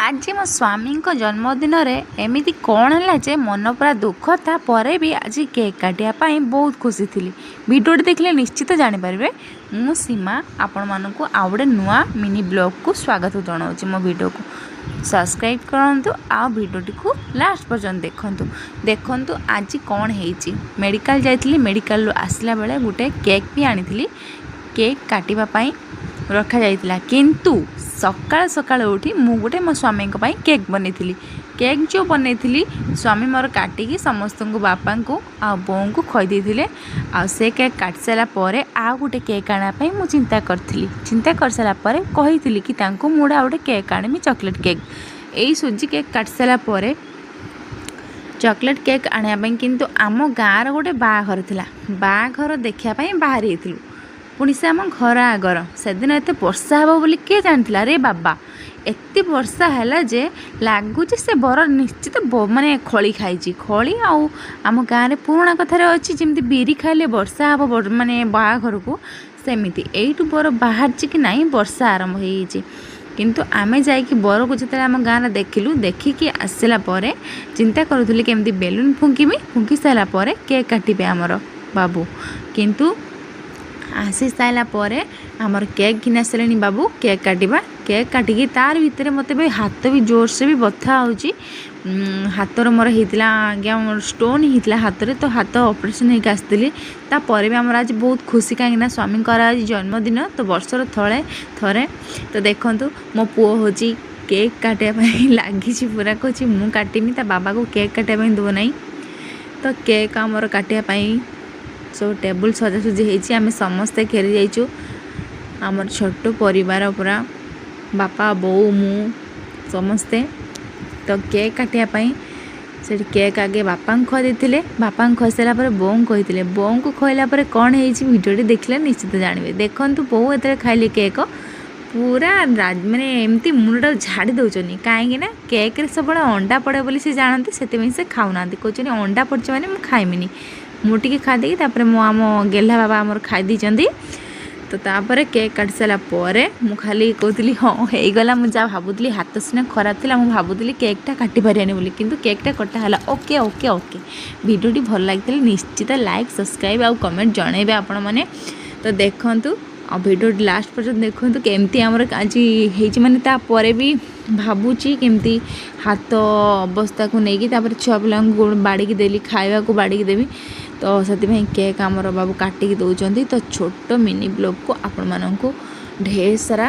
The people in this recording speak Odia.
ଆଜି ମୋ ସ୍ୱାମୀଙ୍କ ଜନ୍ମଦିନରେ ଏମିତି କ'ଣ ହେଲା ଯେ ମନ ପୁରା ଦୁଃଖ, ତାପରେ ବି ଆଜି କେକ୍ କାଟିବା ପାଇଁ ବହୁତ ଖୁସି ଥିଲି। ଭିଡ଼ିଓଟି ଦେଖିଲେ ନିଶ୍ଚିତ ଜାଣିପାରିବେ। ମୁଁ ସୀମା, ଆପଣମାନଙ୍କୁ ଆଉ ଗୋଟେ ନୂଆ ମିନି ବ୍ଲଗ୍କୁ ସ୍ୱାଗତ ଜଣାଉଛି। ମୋ ଭିଡ଼ିଓକୁ ସବସ୍କ୍ରାଇବ୍ କରନ୍ତୁ ଆଉ ଭିଡ଼ିଓଟିକୁ ଲାଷ୍ଟ ପର୍ଯ୍ୟନ୍ତ ଦେଖନ୍ତୁ। ଦେଖନ୍ତୁ ଆଜି କ'ଣ ହେଇଛି। ମେଡ଼ିକାଲ ଯାଇଥିଲି। ମେଡ଼ିକାଲରୁ ଆସିଲା ବେଳେ ଗୋଟେ କେକ୍ ବି ଆଣିଥିଲି। କେକ୍ କାଟିବା ପାଇଁ ରଖାଯାଇଥିଲା, କିନ୍ତୁ ସକାଳୁ ସକାଳୁ ଉଠି ମୁଁ ଗୋଟେ ମୋ ସ୍ୱାମୀଙ୍କ ପାଇଁ କେକ୍ ବନେଇଥିଲି। କେକ୍ ଯେଉଁ ବନେଇଥିଲି, ସ୍ୱାମୀ ମୋର କାଟିକି ସମସ୍ତଙ୍କୁ, ବାପାଙ୍କୁ ଆଉ ବୋଉଙ୍କୁ ଖୁଆଇ ଦେଇଥିଲେ। ଆଉ ସେ କେକ୍ କାଟି ସାରିଲା ପରେ ଆଉ ଗୋଟେ କେକ୍ ଆଣିବା ପାଇଁ ମୁଁ ଚିନ୍ତା କରିଥିଲି। ଚିନ୍ତା କରିସାରିଲା ପରେ କହିଥିଲି କି ତାଙ୍କୁ ମୁଁ ଆଉ ଗୋଟେ କେକ୍ ଆଣିବି, ଚକୋଲେଟ୍ କେକ୍। ଏଇ ସୁଜି କେକ୍ କାଟି ସାରିଲା ପରେ ଚକୋଲେଟ୍ କେକ୍ ଆଣିବା ପାଇଁ, କିନ୍ତୁ ଆମ ଗାଁର ଗୋଟେ ବାହାଘର ଥିଲା। ବାହାଘର ଦେଖିବା ପାଇଁ ବାହାରି ହେଇଥିଲୁ। ପୁଣି ସେ ଆମ ଘର ଆଗର। ସେଦିନ ଏତେ ବର୍ଷା ହେବ ବୋଲି କିଏ ଜାଣିଥିଲା ରେ ବାବା? ଏତେ ବର୍ଷା ହେଲା ଯେ ଲାଗୁଛି ସେ ବର ନିଶ୍ଚିତ ମାନେ ଖଳି ଖାଇଛି, ଖଳି। ଆଉ ଆମ ଗାଁରେ ପୁରୁଣା କଥାରେ ଅଛି, ଯେମିତି ବିରି ଖାଇଲେ ବର୍ଷା ହେବ ମାନେ ବାହାଘରକୁ, ସେମିତି ଏଇଠୁ ବର ବାହାରିଛି କି ନାହିଁ, ବର୍ଷା ଆରମ୍ଭ ହେଇଯାଇଛି। କିନ୍ତୁ ଆମେ ଯାଇକି ବରକୁ ଯେତେବେଳେ ଆମ ଗାଁରେ ଦେଖିଲୁ, ଦେଖିକି ଆସିଲା ପରେ ଚିନ୍ତା କରୁଥିଲି କେମିତି ବେଲୁନ୍ ଫୁଙ୍କିବି, ଫୁଙ୍କି ସାରିଲା ପରେ କେକ୍ କାଟିବେ ଆମର ବାବୁ। କିନ୍ତୁ ଆସି ସାରିଲା ପରେ ଆମର କେକ୍ ଘିନି ଆସିଲେଣି ବାବୁ, କେକ୍ କାଟିବା। କେକ୍ କାଟିକି ତାର ଭିତରେ ମୋତେ ବି ହାତ ବି ଜୋରସେ ବି ବଥା ହେଉଛି। ହାତର ମୋର ହେଇଥିଲା ଆଜ୍ଞା, ମୋର ଷ୍ଟୋନ୍ ହେଇଥିଲା ହାତରେ, ତ ହାତ ଅପରେସନ୍ ହେଇକି ଆସିଥିଲି। ତାପରେ ବି ଆମର ଆଜି ବହୁତ ଖୁସି, କାହିଁକିନା ସ୍ୱାମୀଙ୍କର ଆଜି ଜନ୍ମଦିନ, ତ ବର୍ଷର ଥରେ ଥରେ। ତ ଦେଖନ୍ତୁ, ମୋ ପୁଅ ହେଉଛି କେକ୍ କାଟିବା ପାଇଁ ଲାଗିଛି ପୁରା। କହୁଛି ମୁଁ କାଟିମି, ତା ବାବାକୁ କେକ୍ କାଟିବା ପାଇଁ ଦେବ ନାହିଁ। ତ କେକ୍ ଆମର କାଟିବା ପାଇଁ ସବୁ ଟେବୁଲ୍ ସଜାସଜି ହେଇଛି। ଆମେ ସମସ୍ତେ ଘେରି ଯାଇଛୁ। ଆମର ଛୋଟ ପରିବାର ପୁରା, ବାପା, ବୋଉ, ମୁଁ, ସମସ୍ତେ। ତ କେକ୍ କାଟିବା ପାଇଁ ସେଠି କେକ୍ ଆଗେ ବାପାଙ୍କୁ ଖୁଆଇ ଦେଇଥିଲେ। ବାପାଙ୍କୁ ଖୁଆଇ ସାରିଲା ପରେ ବୋଉଙ୍କୁ କହିଥିଲେ। ବୋଉଙ୍କୁ ଖୁଆଇଲା ପରେ କ'ଣ ହେଇଛି, ଭିଡ଼ିଓଟି ଦେଖିଲେ ନିଶ୍ଚିତ ଜାଣିବେ। ଦେଖନ୍ତୁ, ବୋଉ ଯେତେବେଳେ ଖାଇଲେ କେକ୍, ପୁରା ମାନେ ଏମିତି ମୁଣ୍ଡଟାକୁ ଝାଡ଼ି ଦେଉଛନ୍ତି, କାହିଁକି ନା କେକ୍ରେ ସବୁବେଳେ ଅଣ୍ଡା ପଡ଼େ ବୋଲି ସେ ଜାଣନ୍ତି। ସେଥିପାଇଁ ସେ ଖାଉନାହାନ୍ତି। କହୁଛନ୍ତି ଅଣ୍ଡା ପଡ଼ିଛି ମାନେ ମୁଁ ଖାଇମିନି। ମୁଁ ଟିକେ ଖାଇଦେଇକି ତାପରେ ମୁଁ ଆମ ଗେହ୍ଲା ବାବା ଆମର ଖାଇ ଦେଇଛନ୍ତି। ତ ତାପରେ କେକ୍ କାଟି ସାରିଲା ପରେ ମୁଁ ଖାଲି କହୁଥିଲି, ହଁ ହେଇଗଲା। ମୁଁ ଯାହା ଭାବୁଥିଲି, ହାତ ସିନା ଖରାପ ଥିଲା, ମୁଁ ଭାବୁଥିଲି କେକ୍ଟା କାଟି ପାରିବାନି ବୋଲି, କିନ୍ତୁ କେକ୍ଟା କଟା ହେଲା। ଓକେ ଓକେ ଓକେ ଭିଡ଼ିଓଟି ଭଲ ଲାଗିଥିଲେ ନିଶ୍ଚିତ ଲାଇକ୍, ସବସ୍କ୍ରାଇବ୍ ଆଉ କମେଣ୍ଟ ଜଣାଇବେ ଆପଣମାନେ। ତ ଦେଖନ୍ତୁ ଆଉ ଭିଡ଼ିଓଟି ଲାଷ୍ଟ ପର୍ଯ୍ୟନ୍ତ ଦେଖନ୍ତୁ, କେମିତି ଆମର ଆଜି ହେଇଛି। ମାନେ ତାପରେ ବି ଭାବୁଛି କେମିତି ହାତ ଅବସ୍ଥାକୁ ନେଇକି ତାପରେ ଛୁଆ ପିଲାଙ୍କୁ ବାଡ଼ିକି ଦେଲି, ଖାଇବାକୁ ବାଡ଼ିକି ଦେବି। ତ ସେଥିପାଇଁ କେକ୍ ଆମର ବାବୁ କାଟିକି ଦେଉଛନ୍ତି। ତ ଛୋଟ ମିନି ବ୍ଲଗ୍କୁ ଆପଣମାନଙ୍କୁ ଢେର ସାରା